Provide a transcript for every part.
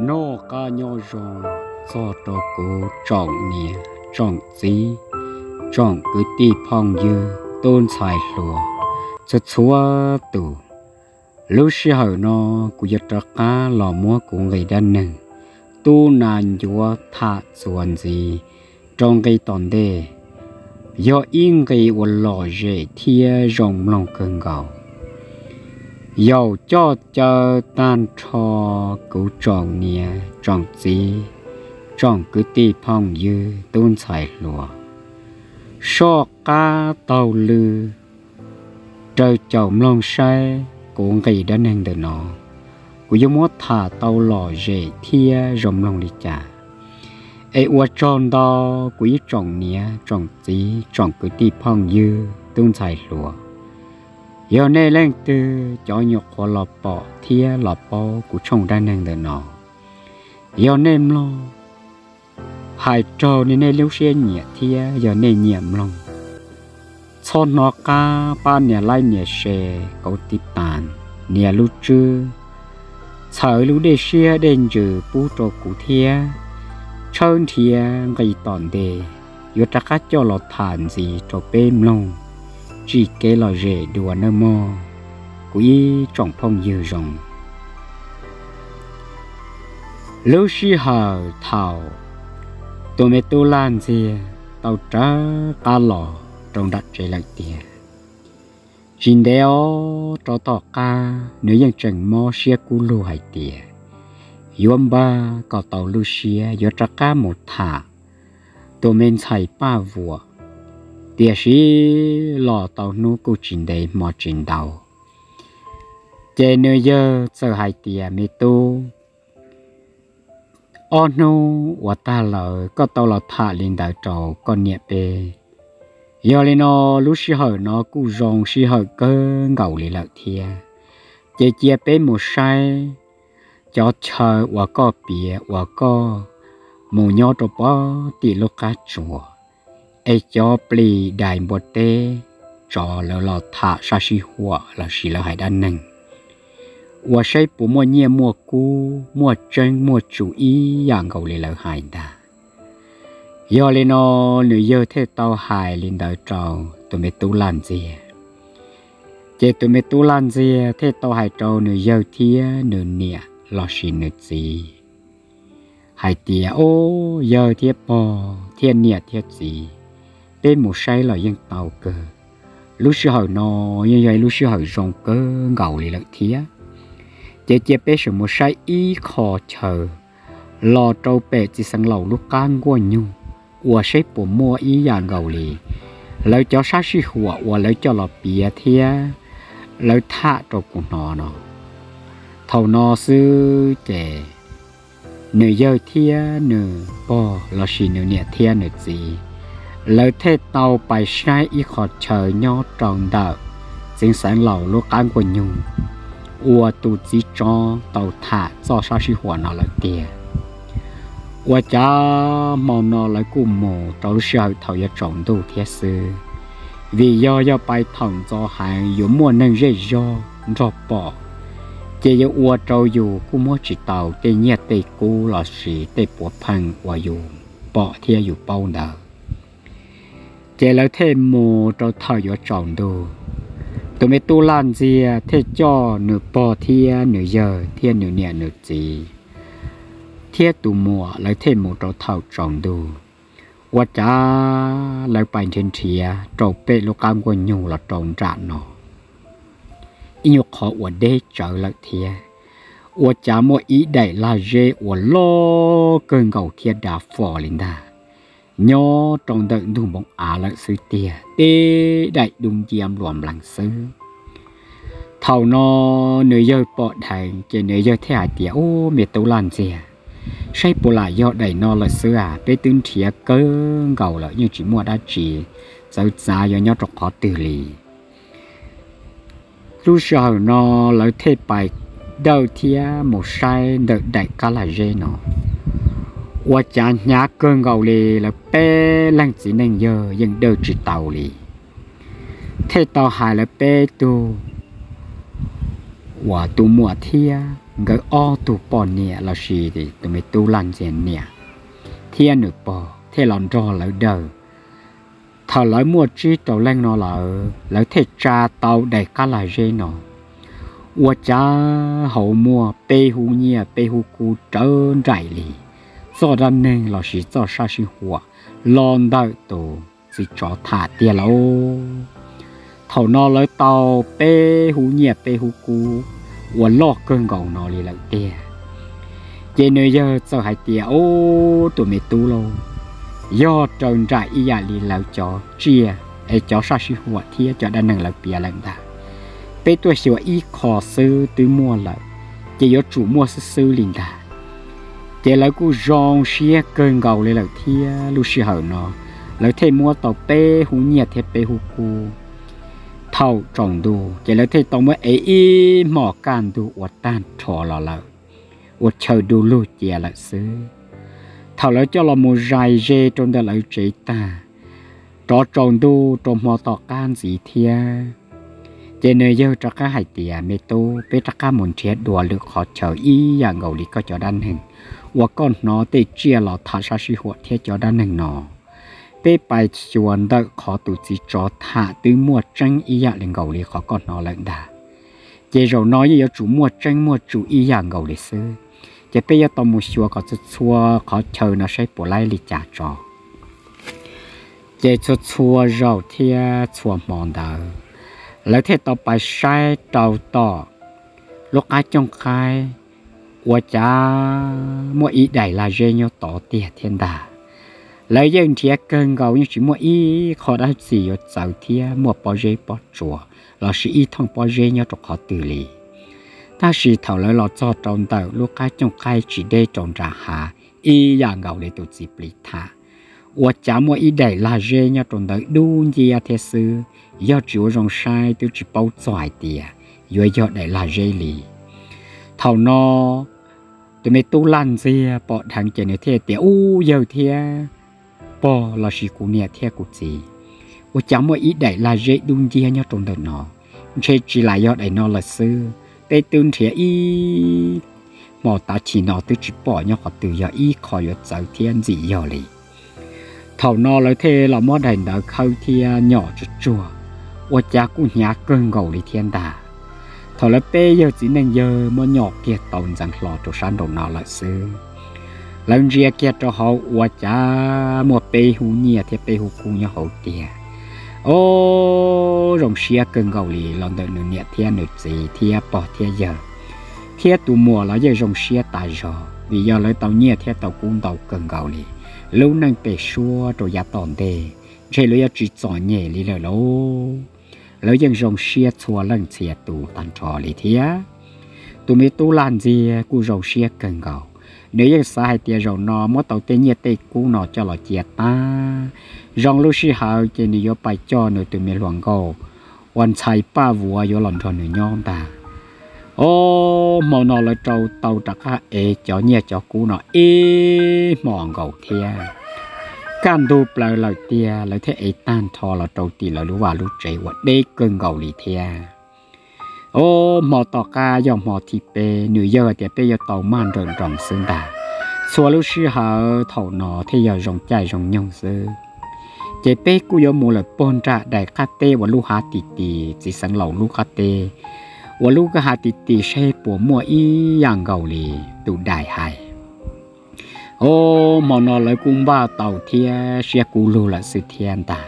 Noj qab nyob zoo txog rau kuv tsoom niam tsoom txiv, tsoom kwv tij phooj ywg tub ntxhais hluas txhua txhua tus. Lub sij hawm no kuv yuav rov qab los muab kuv nqi dab neeg Tub Nas Ncuav tham txuas ntxiv rau nqi tom ntej. Yog ib nqi uas lom zem thiab zoo mloog kawg nkaus. Yaum coj caw tag nrho kuv tsoom niam tsoom txiv, tsoom kwv tij phooj ywg tub ntxhais hluas, soj qab taug lw raws caum mloog saib kuv nqi dab neeg ntawm no kuv yuav muab tham tau lom zem thiab zoo mloog li cas. Es ua tsaug ntau kuv ib tsoom niam tsoom txiv tsoom kwv tij phooj ywg tub ntxhais hluas. Yog nej leej twg cov nyuam qhuav los pom thiab los paub kuv tshooj dab neeg ntawm no, yog nej mloog hais raug nej lub siab nyiam thiab yog nej nyiam mloog, txhob hnov qab pab nias like nias share, kauv tiv tas, nias lub tswb, txhawm lub dej siab dej ntsws pub rau kuv thiab. Tshawb nrhiav nqi tom ntej yuav rov qab coj los tham ntxiv rau peb mloog tsim kev lom zem dua nawb mog, kuv ib tsoom phooj ywg zoo. Lub sij hawm thaum tus me tub Laj Ntxiag tau rov qab los rau nram tsev lawm tiag, tsis ntev os, rau tom qab nws yeej tseem mob siab kub lug hais tias yuav npaj kom tau lub siab yuav rov qab mus tham tus me ntxhais Paj Vuam. Tiam sis los tau hnub kuj tsis ntev hmo tsis ntau, ces nws yawg txawm hais tias, Me tub, ob hnub uas tag lawm koj tau los tham li ntawd rau koj niam peb. Yog li no, lub sij hawm no kuj zoo sij hawm kawg nkaus li lawm thiab, ces cia peb mus saib cov chaw uas koj piav uas koj mus nyob rau pem tim lub qab tsuas, es cov plis dais npua teb tsov lawv los tham sab sij huam lossis lawv hais dab neeg, uas saib puas muaj nyiaj muaj kub muaj tseeb muaj tsum ib yam nkaus li lawv hais ntag. Yog li no, nws yawg thiaj tau hais li ntawd rau tus me tub Laj Ntxiag. Ces tus me tub Laj Ntxiag thiaj tau hais rau nws yawg thiab nws niam lossis nws txiv hais tias, Ob, yawg thiab pog thiab niam thiab txiv, peb mus saib los yeej tau kawg. Lub sij hawm no yeej yog ib lub sij hawm zoo kawg nkaus li lawm thiab. Ces cia peb sawv mus saib ib qho chaw los rau pem txiv xeev laus lub qab nkuaj nyug, uas saib puas muaj ib yam nkaus li lawv cov sab sij huam uas lawv coj los piav thiab lawv tham rau kuv hnov no. Thaum no xwb ces nws yawg thiab nws pog lossis nws niam thiab nws txiv, lawv thiaj tau pais saib ib qho chaw nyob rau ntawm txiv xeev laus lub qab nkuaj nyug uas tus txiv tsov tau tham txoj sab sij huam no lawm tiag. Ua cas hmo no lawv kuj mus rau lub sij hawm thaum yuav tsaus ntuj thiab xwb, vim yog yog pais thaum ntxov heev yuav muaj neeg zej zog nrog pom, ces yuav ua rau yus kuj muab tsis tau tej nyiaj tej kub lossis tej puav pheej uas yus pom thiab yus paub ntawd. Ces lawv thiaj mus rau thaum yuav tsaus ntuj. Tus me tub Laj Ntxiag thiaj coj nws pog thiab nws yawg thiab nws niam nws txiv thiab tus muam lawv thiaj mus rau thaum tsaus ntuj. Ua cas lawv pais nrhiav nrhiav rau pem lub qab nkuaj nyug los rau nram no, ib nyuag qhov uas deb tsawv lawm thiab, ua cas muaj ib daim lag zeb uas loj kawg nkaus thiab dav fo li ntag, nyob rau ntawm ntug npoo av lawm xwb tiag, tej daim dub nciab nplua nplees xwb. Thaum no nws yawg pom dheev ces nws yawg thiaj hais tias, Ub, me tub Laj Ntxiag, saib puas lam yog daim no lawm xwb as, peb twb nrhiav kawg nkaus lawm yeej tsis muaj dab tsi txawv txav yuav nyob rau qhov twg li. Lub sij hawm no lawv thiaj pais dawj thiab mus saib ntawm daim qab lag zeb no, ua cas hnyav kawg nkaus li, lawv peb leeg txiv neej yawg yeej dawj tsis tau li. Thiaj tau hais lawv peb tug uas tus muam thiab nkawd ob tug poj niam lossis tus me tub laj ntxiag niam thiab nws pog thiaj los nrog lawv dawm. Thaum lawv muaj tsib rau leej no lawm, lawv thiaj tsa tau daim qab lag zeb no, ua cas hauv muaj peb hub nyiaj peb hub kub rawv nraim li txoj dab neeg lossis txoj sab sij huam los ntawm tus txiv tsov tham tiag lauj. Thaum no lawv tau peb hub nyiaj peb hub kub uas loj kawg nkaus no li lawm tiag. Ces nws yawg txawm hais tias, Ub, tus me tub lauj, yog raws nraim ib yam li lawv cov tsiaj es cov sab sij huam thiab cov dab neeg lawv piav lawm ntag. Peb tuaj xyuas ib qho xwb twb muaj lawm, ces yuav tsum muaj xwb xwb li ntag. Ces lawv kuj zoo siab kawg nkaus li lawm thiab. Lub sij hawm no lawv thiaj muab tau peb hub nyiaj thiab peb hub kub. Thaum tsaus ntuj ces lawv thiaj tau muab ev ib hmos kaj ntug ua tag nrho los lawm, ua chaw du lug cia lawm xwb. Thaum lawv coj los mus zais ze rau ntawm lawv tsev tag, rov tsaus ntuj rau hmo tom qab ntxiv thiab, ces nws yawg rov qab hais tias, Me tub, peb rov qab mus nrhiav dua lwm qhov chaw ib yam nkaus li koj cov dab neeg uas koj hnov tej tsiaj los tham sab sij huam thiab cov dab neeg no. Peb pais xyuas ntawm qhov tus txiv tsov tham twb muaj tseeb ib yam li nkaus li qhov koj hnov lawm ntag. Ces zaum no yeej yuav tsum muaj tseeb muaj tsum ib yam nkaus li xwb. Ces peb yuav tau mus xyuas kom txhua txhua qhov chaw no saib puas laib li cas tso. Ces txhua txhua zaus thiab txhua hmo ntawd, lawv thiaj tau pais saib rau tom lub qab cooj qaib, ua cas muaj ib daim lag zeb nyob tod tiag thiab ntag. Lawv yeej nrhiav kawg nkaus yeej tsis muaj ib qho dab tsi yuav txawv thiab muaj pob zeb pob tsuas lossis ib thooj pob zeb nyob rau qhov twg li. Tab sis thaum lawv los txog rau ntawm lub qab cooj qaib tsis deb rau nram hav ib yam nkaus li tus txiv plis tham, ua cas muaj ib daim lag zeb nyob rau ntawd dub nciab thiab xwb. Yog tsis ua zoo saib twb tsis paub txog hais tias yuav yog daim lag zeb li. Thaum no tus me tub laj ntxiag pom dheev ces nws thiaj tias, Ub, yawg thiab pog lossis kuv niam thiab kuv txiv, ua cas muaj ib daim lag zeb dub nciab nyob rau ntawm no? Ntshe tsis lam yog daim no lawm xwb. Peb twb nrhiav ib hmos tav chim no twb tsis pom nyob qhov twg yog ib qho yuav txawv thiab ntxim yog li. Thaum no lawv thiaj los muab daim ntawv khawb thiab nyom tsuag tsuag, ua cas kuj hnyav kawg nkaus li thiab ntag. Thaum lawv peb yawg txiv neej yawg muab nyom kiag tau ntxeev hlo rau sab nraum no lawm xwb, lawv ntsia kiag rau hauv ua cas muaj peb hub nyiaj thiab peb hub kub nyob hauv tiag. Ob, zoo siab kawg nkaus li los ntawm nws niam thiab nws txiv thiab pog thiab yawg thiab tus muam los yeej zoo siab tas zog vim yog lawv tau nyiaj thiab tau kub ntau kawg nkaus li. Lub neej pem suab rau yav tom ntej ntshe lawv yuav tsis txom nyem li lawm lauj. Lawv yeej zoo siab txhua leej txhia tus tag nrho li thiab. Tus me tub laj ntxiag kuj zoo siab kawg nkaus, nws yeej xav hais tias zaum no muab tau tej nyiaj tej kub no coj los cia tag, zoo lub sij hawm ces nws yuav pais coj nws tus me hluas nkauj uas ntxhais Paj Vuav yuav los nrog nws nyob ntag. Ob, hmo no lawv rau tau rov qab ev cov nyiaj cov kub no ib hmos nkaus thiab. Kaj ntug plaws lawm tiag lawv thiaj ev tag nrho los rau tim lawv lub vaj lub tsev uas deb kawg nkaus li thiab. Ob, hmo tom qab yog hmo thib peb, nws yawg tias peb yuav tau maj nrawm nroos xwb ntag. Txhua lub sij hawm thaum no thiaj yog zoo caij zoo nyoog xwb. Ces peb kuj yuav mus lawm puag nram daim qab teb uas lub hav ti ti, txiv xeev laus lub qab teb uas lub hav ti ti seb puas muaj ib yam nkaus li tus daim hais. Ob, hmo no lawv kuj npaj tau thiab siab kub lug lawm xwb thiab ntag.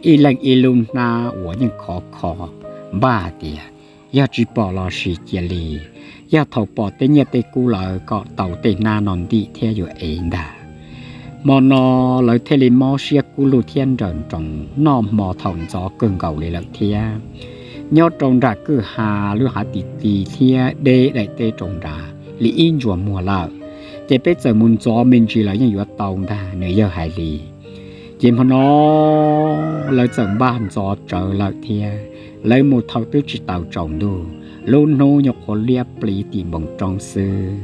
Ib leeg ib lub hnab uas yeej khov kho npaj tias yog tsis pom los sis cia li, yog thaum pom tej nyiaj tej kub lawm kom tau tej hnab no ntim thiab yuav ev ntag. Hmo no lawv thiaj li mob siab kub lug thiab nrawm nroos noj hmo thaum ntxov kawg nkaus li lawm thiab. Nyob rau nram kwj ha lub hav ti ti thiab deb daim teb rau nrad li ib ntsuas muag lawm, ces peb txawm mus ntxov me ntsis los yeej yuav tau ntag, nws yawg hais li. Ces hmo no lawv txawm npaj ntxov tsawv lawm thiab. Lawv mus thaum twb tsis tau tsaus ntuj, lub hnub nyuam qhuav liab pliv tim npoo roob xwb.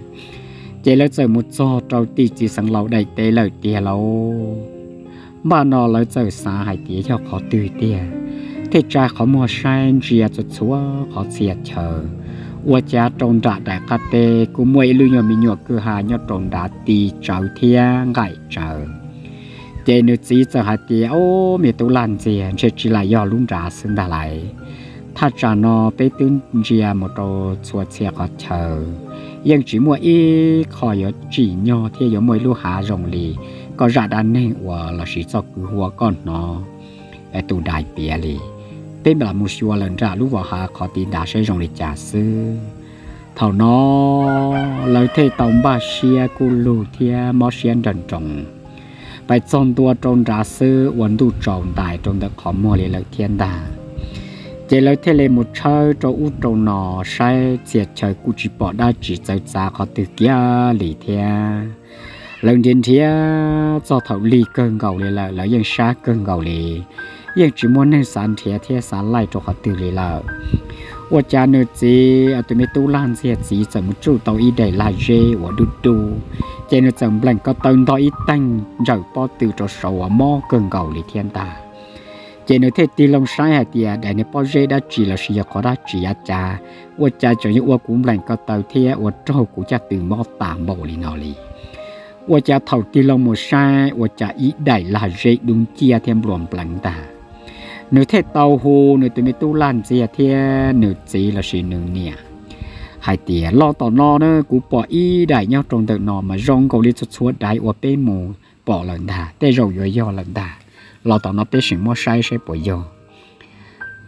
Ces lawv txawm mus txog rau tim txiv xeev laus daim teb lawm tiag lauj. Npaj no lawv txawm xav hais tias yog qhov twg tiag, thiaj tsa qhov muag saib ntsia txhua txhua qhov txhia chaw, Ua cas rau nram daim qab teb kuj muaj ib lub nyuag me nyuam kwj ha nyob rau nrad ti tsawv thiab nqaim tsawv. Ces nws txiv txawm hais tias, Ob, me tub Laj Ntxiag, ntshe tsis lam yog lub nrad xwb ntag lauj. Thaj tsam no peb twb ntsia mus rau txhua txhia qhov chaw, yeej tsis muaj ib qho yuav tsim nyog thiab yuav muaj ib lub hav zoo li koj zaj dab neeg uas los sis txoj kwv huam koj hnov tus dais piav li. Peb mam mus xyuas lawm nram lub vos hav qhov ti nrad saib zoo li cas xwb. Thaum no lawv thiaj tau npaj siab kuj lug thiab mob siab nrawm nroos, pais txog ntua rau nrad xwb ua ntuj tsaus ntais rau ntawm qhov muag li lawm thiab ntag. Ces lawv thiaj li mus tshawb rau ub rau no, saib txhia chaw kuj tsis pom dab tsi txawv txav qhov twg kiag li thiab. Lawv nrhiav nrhiav txog thaum lig kawg nkaus li lawm, lawv yeej sab kawg nkaus li, yeej tsis muaj neeg xav nrhiav thiab xav laij rau qhov twg li lawm. Ua cas nws txiv, tus me tub Laj Ntxiag txiv txawm mus tsuj tau ib daim lag zeb uas dub dub, ces nws txawm npleem ko taw ntog ib teeg ntsawm pob tw rau saud uas mob kawg nkaus li thiab ntag. Ces nws thiaj tig loo saib hais tias, Daim niag pob zeb dab tsi los sis yog qhov dab tsi yav cas, ua cas tseem yuav ua kuv npleem ko taw thiab ua raug kuv caj tw mob tas npaum li no li? Ua cas thaum tig loo mus saib ua cas ib daim lag zeb dub nciab thiab nplua npleev ntag. Nws thiaj tau hu nws tus me tub Laj Ntxiag thiab nws txiv los sis nws niam hais tias, Los tom no na, kuv pom ib daim nyob rau ntawm no mas zoo nkaus li txhua txhua daim uas peb mus pom lawm ntag, tej zaum yuav yog lawm ntag. Los tom no peb sim muab saib saib puas yog.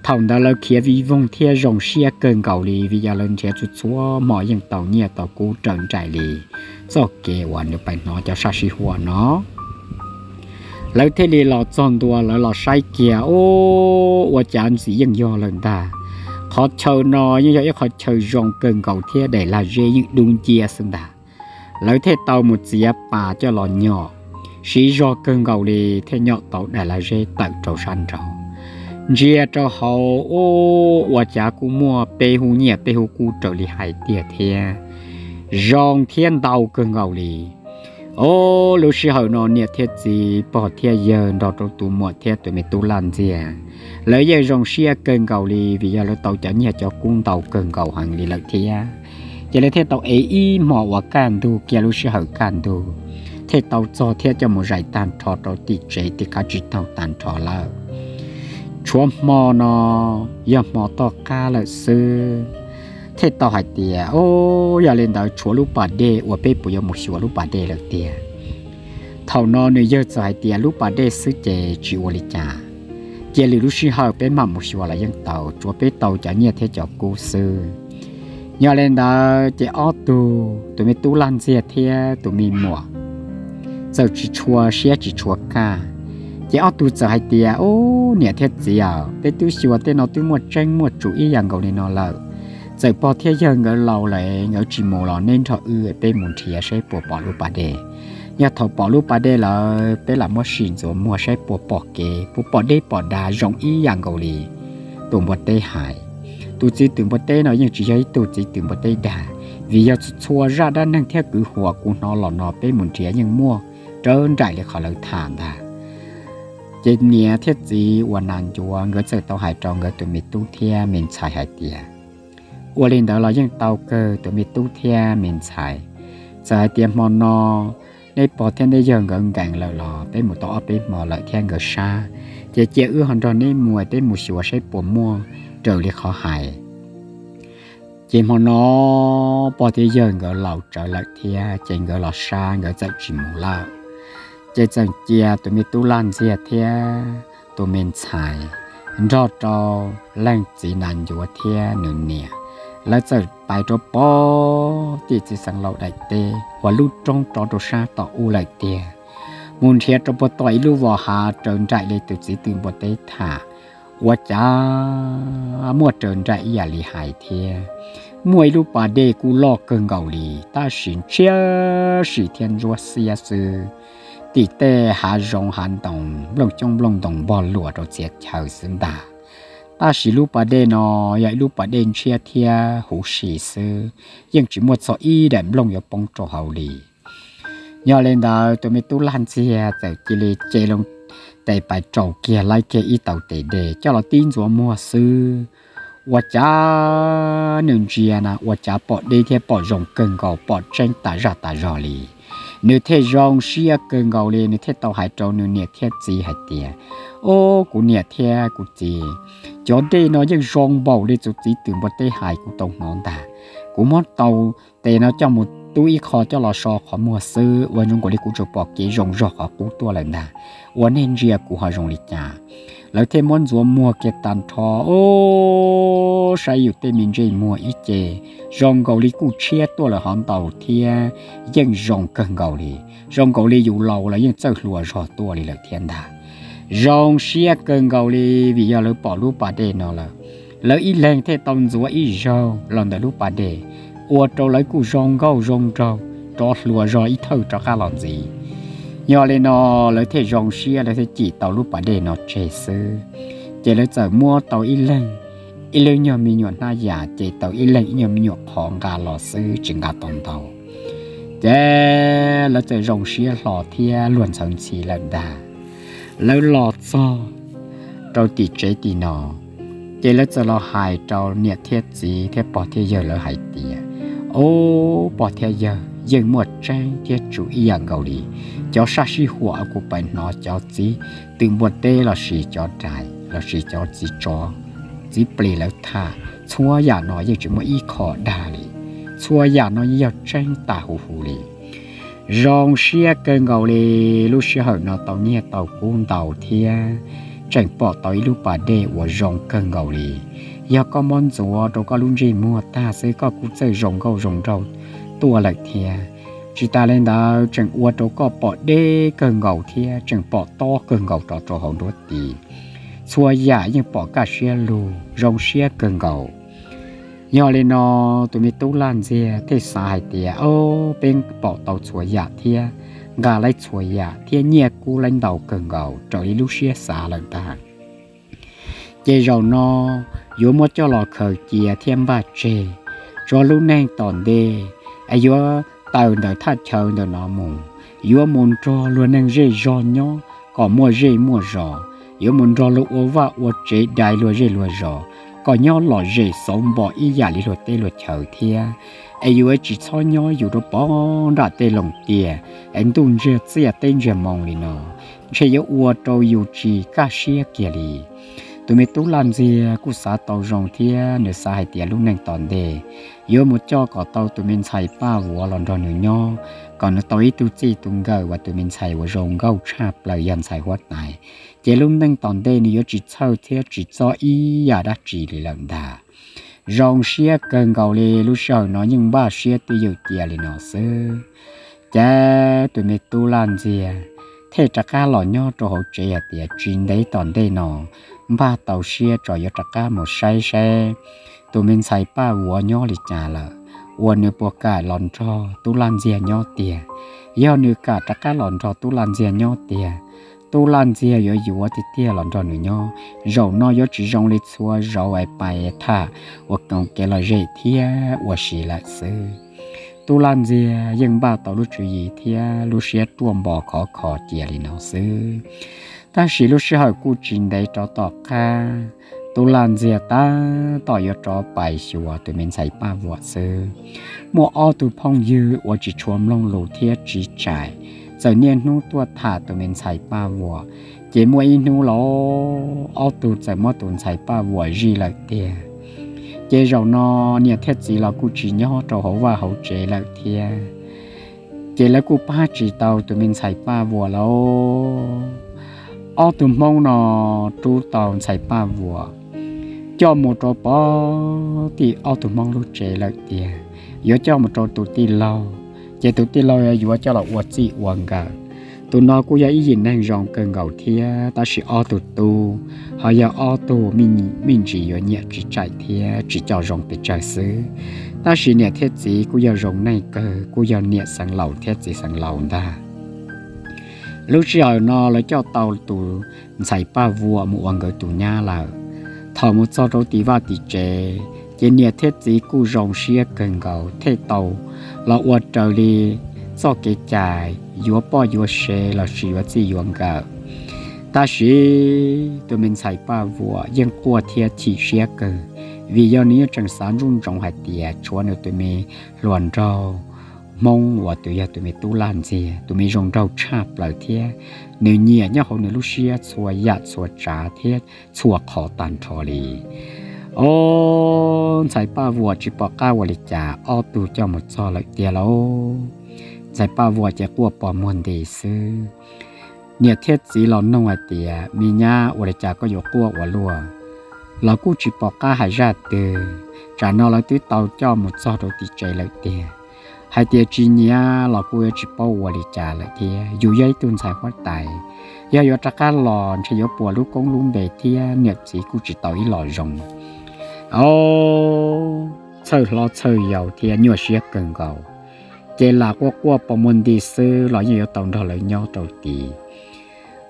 Thaum ntawd lawv khiav vij voog thiab zoo siab kawg nkaus li vim yog lawv nrhiav txhua txhua hmo yeej tau nyiaj tau kub raws nraim li txoj kev uas nws pais hnov cov sab sib huam no. Lawv thiaj li los txog ntua lawv los saib kiag, Ub, ua cas ntxim yeej yog lawm ntag. Qhov chaw no yeej yog ib qhov chaw zoo kawg nkaus thiab daim lag zeb yeej dub nciab xwb ntag. Lawv thiaj tau mus txiav pas coj los nyom, siv zog kawg nkaus li thiaj nyom tau daim lag zeb tawm rau sab nraud. Ntsia rau hauv, Ub, ua cas kuj muaj peb hub nyiaj peb hub kub raws li hais tiag thiab, zoo thiab ntau kawg nkaus li. Ob, lub sij hawm no niam thiab txiv, pog thiab yawg nrog rau tus muam thiab tus me tub Laj Ntxiag, lawv yeej zoo siab kawg nkaus li vim yog lawv tau cov nyiaj cov kub ntau kawg nkaus heev li lawm thiab. Ces lawv thiaj tau ev ib hmo uas kaj ntug kiag lub sij hawm kaj ntug, thiaj tau txog thiab coj mus zais tag nrho rau tim tsev tim qab tsib taug tag nrho lawm. Tshuav hmo no yog hmo toj qab lawm xwb, thiaj tau hais tias, Ob, yog li ntawd tshuav lub pas dej uas peb puas yuav mus xyuas lub pas dej lawm tiag. Thaum no nws yawg txawm hais tias, Lub pas dej xwb ces tsis ua li cas, cia lwm lub sij hawm peb mam mus xyuas los yeej tau, tsuav peb tau cov nyiaj thiab cov kub xwb. Yog li ntawd ces ob tug, tus me tub Laj Ntxiag thiab tus me muam, txawm tsis tshua siab tsis tshua kaj. Ces ob tug txawm hais tias, Ub, niam thiab txiv aw, peb twb xyuas tej no twb muaj tseeb muaj tsum ib yam nkaus li no lawm. Txawm pog thiab yawg nkawd laus lawm nkawd tsis mus los neb nrog wb peb mus nrhiav saib puas pom lub pas dej. Yog thaum pom lub pas dej lawm peb lam muab sim ntxuav muag saib puas pom kev, puas pom dej pom dav zoo ib yam nkaus li tus npua teb hais. Tus txiv twm npua teb no yeej tsis yog ib tug txiv twm npua teb dag, vim yog txhua zaj dab neeg thiab kwv huam kuv hnov los no peb mus nrhiav yeej muaj raws nraim li qhov lawv tham ntag. Ces niam thiab txiv uas nas ncuav nkawd txawm tau hais rau nkawd tus me tub thiab me ntxhais hais tias, Ua li ntawd los yeej tau kawg tus me tub thiab me ntxhais. Txawm hais tias hmo no neb pog thiab neb yawg nkawd nkees lawm los peb mus tau ob peb hmo lawm thiab nkawd sab, ces cia wb ho nrog neb mus, peb mus xyuas saib puas muaj raws li qhov hais. Ces hmo no pog thiab yawg nkawd laus tsawv lawm thiab ces nkawd los sab nkawd txawm tsis mus lawm. Ces txawm cia tus me tub Laj Ntxiag thiab tus me ntxhais nrog rau leej txiv nas ncuav thiab nws niam, lawv txawm pais rau pog tim txiv xeev laus daim teb uas lub roob rov rau sab tom ub lawm tiag. Mus nrhiav rau puag tom ib lub vos hav raws nraim li tus txiv twm npua teb tham, ua cas muaj raws nraim ib yam li hais thiab. Muaj ib lub pas dej kuj loj kawg nkaus li tab sis ntshiab sim thiab ntsuab xiab xwb. Tim tej hav zoov hav ntoo, nplooj xyoob nplooj ntoo npog luam rau txhia chaw xwb ntag. Tab sis lub pas dej no yog ib lub pas dej ntshiab thiab huv si xwb, yeej tsis muaj txog ib daim nplooj yuav poob rau hauv li. Yog li ntawd tus me tub Laj Ntxiag txawm cia li ce loo tes pais rau kiag laib kiag ib tau tes dej coj los tib ntxuav muag xwb, ua cas nws ntsia na ua cas pom deb thiab pom zoo kawg nkaus, pom tseeb tas zaj tas zog li. Nws thiaj zoo siab kawg nkaus li, nws thiaj tau hais rau nws niam thiab txiv hais tias, Ob, kuv niam thiab kuv txiv, cov dej no yeej zoo npaum li txuv txiv twm npua teb hais kuv tau hnov ntag. Kuv muab tau tes no coj mus tub ib qho coj los so qhov muag xwb, ua zoo nkaus li kuv tsuas pom kev zoo zog qhov qub tuaj lawm ntag. Ua nej ntsia kuv ho zoo li cas? Lawv thiaj muab ntxuav muag kiag tag nrho, ob, saib yus tej me ntsej muag ib ce zoo nkaus li kuj tshiab tuaj lawm hov ntau thiab, yeej zoo kawg nkaus li, zoo nkaus li yus laus los yeej txawj hluas zog tuaj li lawm thiab ntag. Zoo siab kawg nkaus li, vim yog lawv pom lub pas dej no lawm, lawv ib leeg thiaj tau ntxuav ib zaug los ntawm lub pas dej, ua rau lawv kuj zoo nkauj zoo nraug, rov hluas zog ib thawj rov qab los ntxiv. Yog li no, lawv thiaj zoo siab, lawv thiaj cim tau lub pas dej no tseg xwb. Ces lawv txawm muab tau ib leeg ib lub nyuag me nyuam hnab yam, ces tau ib leeg ib nyuag me nyuam qhov nqa los xwb, tsis nqa tau ntau. Ces lawv txawm zoo siab hlo thiab luag ntxhawv ntxhi lawm ntag. Lawv los txog rau tim tsev tim no, ces lawv txawm los hais rau niam thiab txiv thiab pog thiab yawg lawv hais tias, Ob, pog thiab yawg, yeej muaj tseeb thiab tsum ib yam nkaus li cov sab sij huam kuv pais hnov cov txiv twm npua teb lossis cov rais lossis cov txiv tsov txiv plis lawv tham, txhua yam no yeej tsis muaj ib qho dag li. Txhua yam no yeej yog tseeb tas huv huv li. Zoo siab kawg nkaus li, lub sij hawm no tau nyiaj tau kub ntau thiab tseem pom tau ib lub pas dej uas zoo kawg nkaus li. Yog koj muab ntxuav rau koj lub ntsej muag tag xwb koj kuj txawj zoo nkauj zoo nraug tuaj lawm thiab. Tsis tas li ntawd tseem ua rau koj pom deb kawg nkaus thiab tseem pom tob kawg nkaus rov rau hauv nruab tis. Txhua yam yeej pom kaj siab lug, zoo siab kawg nkaus. Yog li no, tus me tub laj ntxiag thiaj xav hais tias, Ob, peb pom tau txhua yam thiab nqa laib txhua yam thiab nyiaj kub laib ntau kawg nkaus raws li lub siab xav lawm ntag. Ces zaum no yuav muab coj los khaws cia thiab npaj tseg, tso lub neej tom ntej es yuav tawm ntawm thaj chaw ntawm no mus, yuav mus nrog luag neeg zej zog nyob kom muaj zej muaj zos, yuav mus nrog luag ua vaj ua tsev dai luag zej luag zos, kom nyob lom zem xauv npo ib yam li luag teb luag chaw thiab. Es yuav tsis txhob nyob yus rau pov nram tej loos tiaj es ntuj ntsiag txiaj teb ntsiag moo li no, ntshe yuav ua rau yus tsis kaj siab kiag li. Tus me tub laj ntxiag kuj xav tau zoo thiab nws xav hais tias lub neej tom ntej yuav mus coj kom tau tus me ntxhais Paj Vuam los nrog nws nyob, kom nws tau ib tug txij tus nkawm uas tus me ntxhais uas zoo nkauj tshaj plaws yog ntxhais huab tais, ces lub neej tom ntej nws yuav tsis txhawj thiab tsis txob ib yam dab tsi li lawm ntag. Zoo siab kawg nkaus li, lub sij hawm no yeej npaj siab twj ywm cia li no xwb. Ces tus me tub laj ntxiag thiaj rov qab los nyob rau hauv tsev hais tias tsis ntev tom ntej no npaj tau siab tso yuav rov qab mus saib saib tus me ntxhais Paj Vuam nyob li cas lawm, uas nws puas kam los nrog tub laj ntxiag nyob tiag. Yog nws kam rov qab los nrog tub laj ntxiag nyob tiag, tub laj ntxiag yuav yuav tiag tiag los nrog nws nyob. Zaum no yuav tsis zoo li txhua zaus es pais tham ua koom kev lom zem thiab ua si lawm xwb. Tub laj ntxiag yeej npaj tau lub tswv yim thiab lub siab ruaj npo khov kho cia li no xwb. Tab sis lub sij hawm kuj tsis ntev rov tom qab, tub laj ntxiag tab tom yuav rov pais xyuas tus me ntxhais Paj Vuam xwb, muaj ob tug phooj ywg uas tsis tshua mloog lus thiab tsis txawj txawm niaj hnub tuaj tham tus me ntxhais Paj Vuam. Ces muaj ib hnub los ob tug txawm muab tus ntxhais Paj Vuam zij lawm tiag. Ces zaum no niam thiab txiv los kuj tsis nyob rau hauv vaj hauv tsev lawm thiab, ces lawv kuj pab tsis tau tus me ntxhais Paj Vuam lauj. Ob tug Hmoob no rub tau ntxhais Paj Vuam coj mus rau pog tim ob tug Hmoob lub tsev lawm tiag, yuav coj mus rau tus tij laug, ces tus tij laug yuav coj los ua txij ua nkawm. Tus no kuj yog ib yim neeg zoo kawg nkaus thiab, tab sis ob tug tub ho yog ob tug me ntsis yuav nyiam tsis txaus thiab tsis coj zoo pes tsawg xwb. Tab sis niam thiab txiv kuj yog zoo neeg kawg, kuj yog niam xeev laus thiab txiv xeev laus ntag. Lub sij hawm no lawv coj tau tus ntxhais Paj Vuam mus ua nkawd tus nyab lawm. Thaum mus txog rau tim vaj tim tsev, ces niam thiab txiv kuj zoo siab kawg nkaus thiaj tau los ua raws li txoj kev cai yuav poj yuav sev lossis yuav txij yuav nkawm. Tab sis tus me ntxhais Paj Vuam yeej quaj thiab chim siab kawg, vim yog nws yeej tseem xav ntsoov ntsoov hais tias tshuav nws tus me hluas nraug Hmoob uas tus yog tus me tub Laj Ntxiag, tus me zoo nraug tshaj plaws thiab nws nyiam nyob hauv nws lub siab txhua yam txhua tsav thiab txhua qhov tag nrho li. Ob, ntxhais Paj Vuam tsis pom qab ua li cas, ob tug coj mus txog lawm tiag lauj. Ntxhais Paj Vuam ces quaj pos muag nti xwb. Niam thiab txiv los noog hais tias, me nyab, ua li cas koj yuav quaj ua luaj? Los kuj tsis pom qab hais zaj twg, tsam no lawv twb tau coj mus txog rau tim tsev lawm tiag. Hais tias tsis nyiam los kuj yuav tsis paub ua li cas lawm thiab, yus yog ib tug ntxhais huab tais, yog yuav rov qab los ntshe yuav puas lub koob lub npe thiab niam txiv kuj tsis tau ib los zoo. Ob, txhawj hlob txhawj yau thiab nyuaj siab kawg nkaus, ces lam quaj quaj pos muag nti xwb los yeej yuav tau nrog lawv nyob rau tid.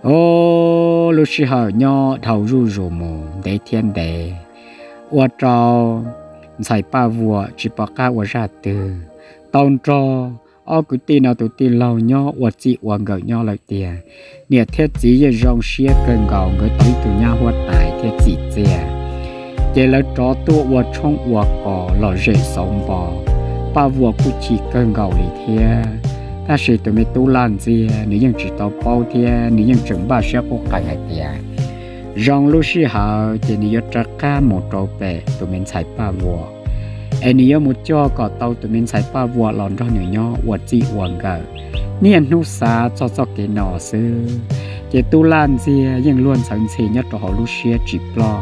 Ob, lub sij hawm nyob dhau zuj zus mus ntev thiab ntev, ua rau ntxhais Paj Vuam tsis pom qab ua zaj twg, tau nrog ob kwv tij no tus tij laug nyob ua txij ua nkawm nyob lawm tiag. Niam thiab txiv yeej zoo siab kawg nkaus, nkawd tau ib tug nyab huab tais thiab txim txiaj, ces lawv rov tuaj ua tshoob ua kos lom zem xauv npo. Paj Vuam kuj chim kawg nkaus li thiab, tab sis tus me tub Laj Ntxiag nws yeej tsis tau paub thiab nws yeej tseem npaj siab quj qees hais tias zoo lub sij hawm ces nws yuav rov qab mus rau pem tus me ntxhais Paj Vuam, es nws yuav mus coj kom tau tus me ntxhais Paj Vuam los nrog nws nyob ua txij ua nkawm. Niaj hnub xav txog txoj kev no xwb, ces tub Laj Ntxiag yeej luag ntxhawv ntxhi nyob rau hauv lub siab tsis ploj,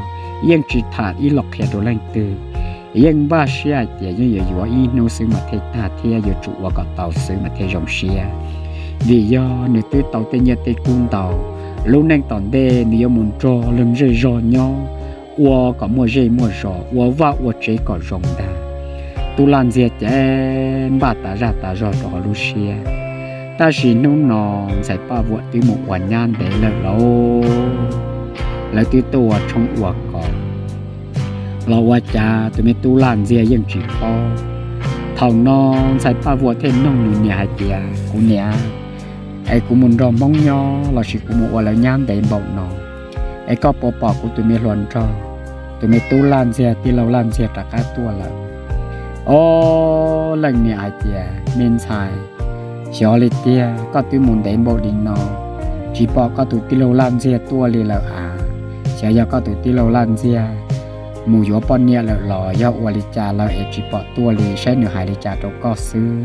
yeej tsis tham ib los qhia rau leej twg. Yeej npaj siab hais tias yeej yuav yuav ib hnub xwb mas thiaj tag thiab yuav tsum ua kom tau xwb mas thiaj zoo siab, vim yog nws twb tau tej nyiaj tej kub ntau. Lub neej tom ntej nws yuav mus nrog leej zej zog nyob, ua kom muaj zej muaj zos, ua vaj ua tsev kom zoo ntag. Tub Laj Ntxiag ces npaj tas zaj tas zog rau hauv lub siab, tab sis hnub no ntxhais Paj Vuam twb mus ua nyab ntev lawm lauj. Lawv twb tuaj ua tshoob ua kos los ua cas tus me tub Laj Ntxiag yeej tsis paub. Thaum no ntxhais Paj Vuam thiaj noog nws niam hais tias, kuv niam, es kuv mus nrog Hmoob nyob lossis kuv mus ua lawv nyab ntev npaum no, es koj puas pom kuv tus me hluas nraug, tus me tub Laj Ntxiag, tij laug Laj Ntxiag rov qab tuaj lawm? Ob, leej niam hais tias, me ntxhais, xyov li tiag, koj twb mus ntev npaum li no, tsis pom koj tus tij laug Laj Ntxiag tuaj li lawm as. Xyov yog koj tus tij laug Laj Ntxiag mus yuav poj niam lawm los yog ua li cas lawm es tsis pom tuaj li, saib nws hais li cas rau koj xwb.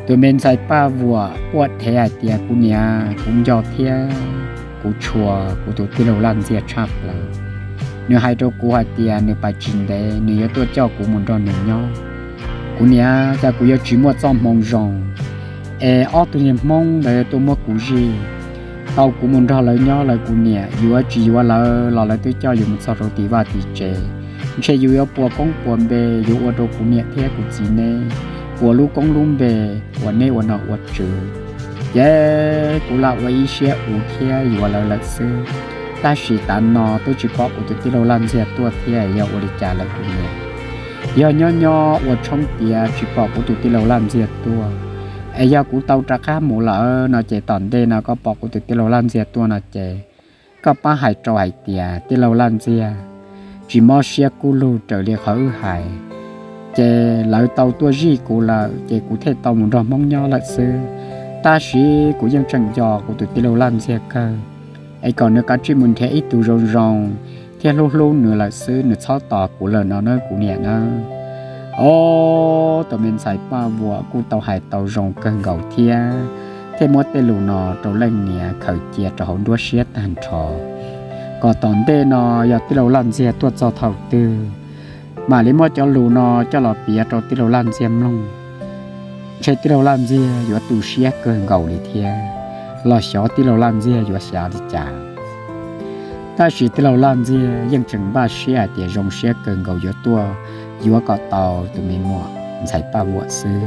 Tus me ntxhais Paj Vuam quaj dhev hais tias, kuv niam, kuv nco thiab kuv tshua kuv tus tij laug Laj Ntxiag tshaj plaws. Nws hais rau kuv hais tias nws pais tsis ntev nws yuav tuaj coj kuv mus nrog nws nyob. Kuv niam, cas kuv yuav tsis muaj txoj hmoo zoo es ob tug niag Hmoob ntawd tuaj muab kuv zij, tau kuv mus nrog lawv nyob lawm, kuv niam, yuav tsis yuav lawv los lawv twb coj yus mus txog rau tim vaj tim tsev. Ntshe yus yuav puas koob puas npe, yuav ua rau kuv niam thiab kuv txiv neb puas lub koob lub npe, ua neb ua nom ua tswv. Ces kuv lam ua ib siab uv thiab yuav lawv lawm xwb. Tab sis tav no twb tsis pom kuv tus tij laug Laj Ntxiag tuaj thiab, yog ua li cas lawm kuv niam? Yog nyob nyob ua tshoob tiav tsis pom kuv tus tij laug Laj Ntxiag tuaj, es yog kuv tau rov qab mus lawm no ces tom ntej no koj pom kuv tus tij laug Laj Ntxiag tuaj no ces koj pab hais rau hais tias tij laug Laj Ntxiag tsis mob siab kub lug raws li qhov wb hais, ces lawv tau tuaj zij kuv lawm ces kuv thiaj tau mus nrog Hmoob nyob lawm xwb. Tab sis kuv yeej tseem nco kuv tus tij laug Laj Ntxiag kawg, es kom nws kav tsij mus nrhiav ib tug zoo zoo thiab hlub hlub nws lawm xwb, nws txhob tos kuv lawm no na kuv niam na. Ob, tus me ntxhais Paj Vuam kuj tau hais tau zoo kawg nkaus thiab, thiaj muab tej lus no rau leej niam khaws cia rau hauv nruab siab tag nrho, kom tom ntej no yog tij laug Laj Ntxiag tuaj txog thaum twg mam li muab cov lus no coj los piav rau tij laug Laj Ntxiag mloog. Ntshe tij laug Laj Ntxiag yuav tu siab kawg nkaus li thiab, los xyov tij laug Laj Ntxiag yuav xav li cas. Tab sis tij laug Laj Ntxiag yeej tseem npaj siab hais tias zoo siab kawg nkaus yuav tuaj yuav kom tau tus me muam ntxhais Paj Vuam xwb.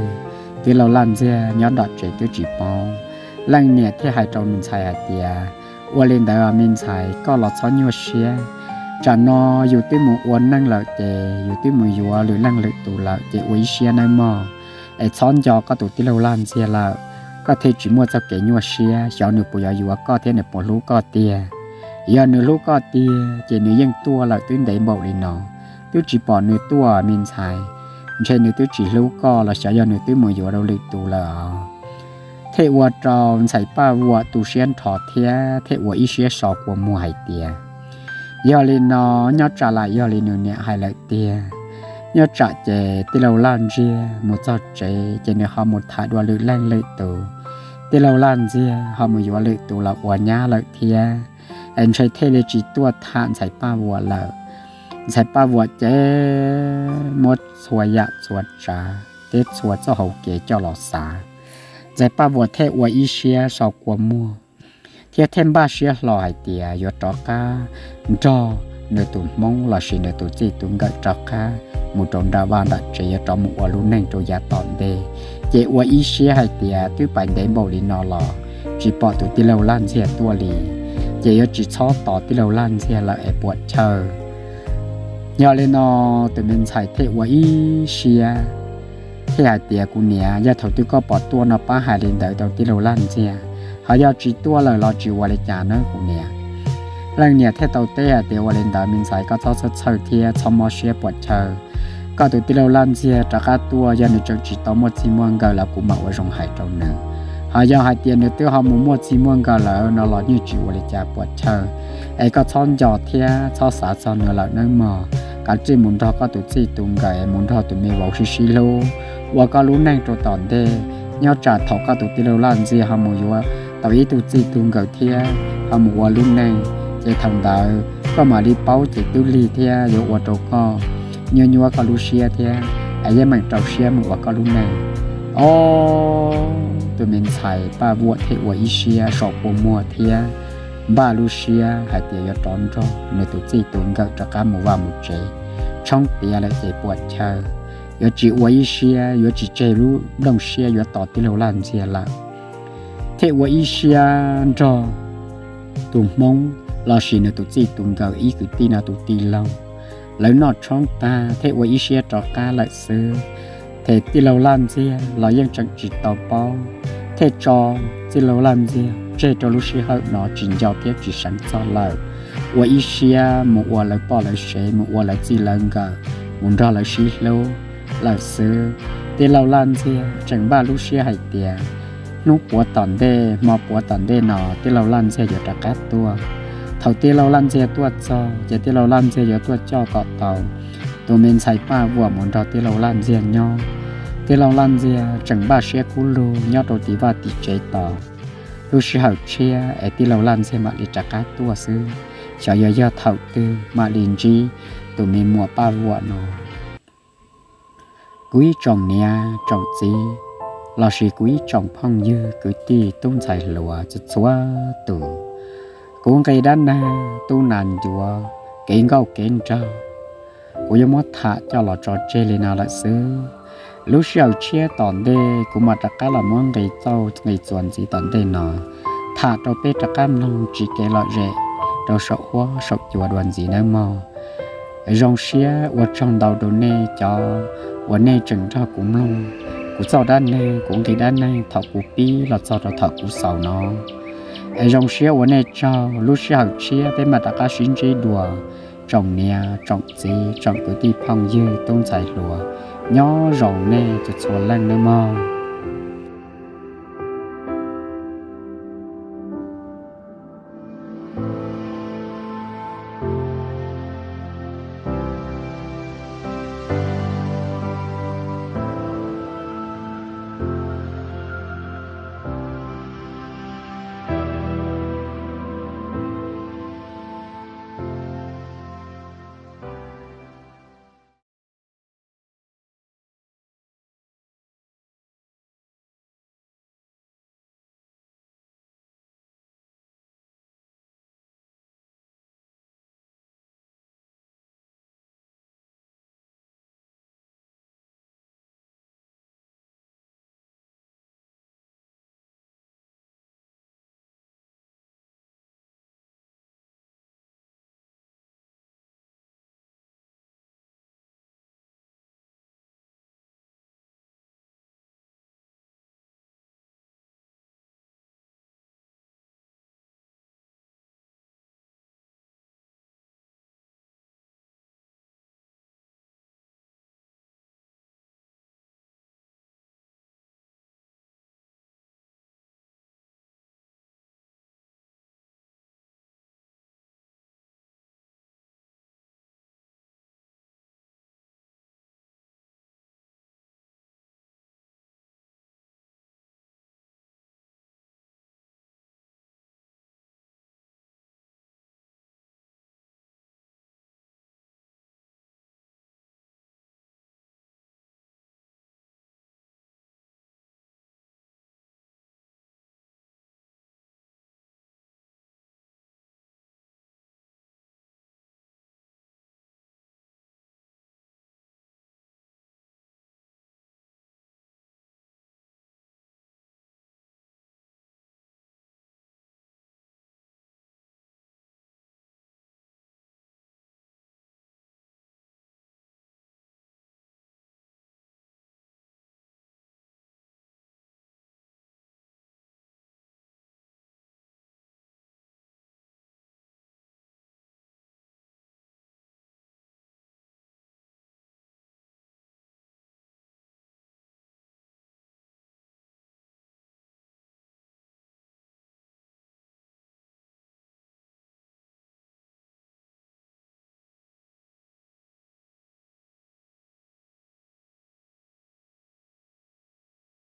Tij laug Laj Ntxiag nyob nram tsev twb tsis paub, leej niam thiaj hais rau nws ntxhais hais tias, ua li ntawd me ntxhais, koj los txhob nyuaj siab. Tsam no yus twb mus ua neej lawm ces yus twb mus yuav lwm leej lwm tus lawm ces ua ib siab nawb mog, es txhob nco koj tus tij laug Laj Ntxiag lawm, koj thiaj tsis muaj txoj kev nyuaj siab, xyov nws puas yuav yuav koj thiab nws puas hlub koj tiag. Yog nws hlub koj tiag ces nws yeej tuaj lawm twb ntev npaum li no. twb tsis pom nws tuaj me ntxhais, ntshe nws twb tsis hlub koj los xyov yog nws twb mus yuav rau lwm tus lawm os. Thiaj ua rau ntxhais Paj Vuam tu siab nrho thiab thiaj ua ib siab so kua muag hais tias, yog li no, nyob tsam lam yog li nws niam hais lawm tiag. Nyob tsam ces tij laug Laj Ntsiag mus txog tsev ces nws ho mus tham dua lwm leej lwm tus, tij laug Laj Ntsiag ho mus yuav lwm tus los ua nyab lawm thiab, es ntshe thiaj li tsis tuaj tham ntxhais Paj Vuam lawm. Ntxhais Paj Vuam ces muab txhua yam txhua tsav thiab txhua txoj hauv kev coj los xav, ntxhais Paj Vuam thiaj ua ib siab so kua muag thiab thiaj npaj siab hlo hais tias yuav rov qab nrog nws tus hmoob lossis nws tus txij tus nkawm rov qab mus rau nram vaj nram tsev, yuav rov mus ua lub neej rau yav tom ntej. Ces ua ib siab hais tias twb pais ntev npaum li no los tsis pom tus tij laug Laj Ntsiag tuaj li, ces yuav tsis txhob tos tij laug Laj Ntsiag lawm es puam chawj. Yog li no, tus me ntxhais thiaj ua ib siab thiaj hais tias, kuv niam, yog thaum twg koj pom tuaj no pab hais li ntawd rau tij laug Laj Ntsiag, ho yog tsis tuaj lawm los tsis ua li cas nawb kuv niam. Leej niam thiaj tau teb hais tias, ua li ntawd me ntxhais, koj txhob txhawj txhawj thiab txhob mob siab puam chawj. Koj tus tij laug Laj Ntsiag rov qab tuaj, yog nws tseem tsis tau muaj txij muaj nkawm los kuv mam ua zoo hais rau nws. Ho yog hais tias nws twb ho mus muaj txij muaj nkawm lawm no los yeej tsis ua li cas puam chawj. Es koj txhob nco thiab txhob xav txog nws lawm nawb mog. Kav tsij mus nrog koj tus txij tus nkawm, mus nrog tus me vauv sib sib hlub ua koj lub neej rau tom ntej. Nyob tsam thaum koj tus tij laug Laj Ntsiag ho mus yuav tau ib tug txij tug nkawm thiab ho mus ua lub neej, ces thaum ntawd koj mam li paub ces twb lig thiab yuav ua rau koj nyuaj nyuaj koj lub siab thiab, es yeej meem rau siab mus ua koj lub neej. Ob, tus me ntxhais Paj Vuam thiaj ua ib siab so kua muag thiab npaj lub siab hais tias yuav rov nrog nws tus txij tus nkawm rov qab mus vaj mus tsev, tshoob tiav lawm ces puam chawj, yuav tsis ua ib siab, yuav tsis tseg lub nplooj siab yuav tos tij laug Laj Ntsiag lawm. Thiaj ua ib siab nrog tus hmoob lossis nws tus txij tus nkawm ib kwv tij no tus tij laug, lawv noj tshoob tag thiaj ua ib siab rov qab lawm xwb. Ces tij laug Laj Ntsiag los yeej tseem tsis tau paub, thiaj tso tij laug Laj Ntsiag tseg rau lub sij hawm no tsis nco thiab tsis seev txog lawm, ua ib siab mus ua lawv poj lawv sev, mus ua lawv txij lawv nkawm, mus nrog lawv sib hlub lawm xwb. Tij laug Laj Ntxiag tseem npaj lub siab hais tias hnub puav tom ntej, hmo puav tom ntej no tij laug Laj Ntxiag yuav rov qab tuaj. Thaum tij laug Laj Ntxiag tuaj txog ces tij laug Laj Ntxiag yuav tuaj coj kom tau tus me ntxhais Paj Vuam mus nrog tij laug Laj Ntxiag nyob. Tij laug Laj Ntxiag tseem npaj siab kub lug nyob rau tim vaj tim tsev tos lub sij hawm tshiab es tij laug Laj Ntxiag mam li rov qab tuaj xwb, xyov yuav yog thaum twg mam li ntsib tus me muam Paj Vuam no. Kuv ib tsoom niam tsoom txiv lossis kuv ib tsoom phooj ywg kwv tij tub ntxhais hluas txhua txhua tus, kuv nqi dab neeg Tub Nas Ncuav kev nkauj kev nraug kuv yuav muab tham coj los tso tseg li no lawm xwb. Lub sij hawm tshiab tom ntej kuv mam rov qab los muab nqi txuas nqi txuas ntxiv tom ntej no tham rau peb rov qab mloog tsiv kev lom zem rau saum huab saum cua dua ntxiv nawb mog. Zoo siab ua tsaug ntau rau nej cov uas nej tseem nrog kuv mloog kuv txoj dab neeg, kuv nqi dab neeg thaum kuv pib los txog rau thaum kuv xaus no. Es zoo siab ua nej tsaug, lub sij hawm tshiab peb mam rov qab sib ntsib dua. Tsoom niam tsoom txiv tsoom kwv tij phooj ywg tub ntxhais hluas, nyob zoo nej txhua txhua leej nawb mog.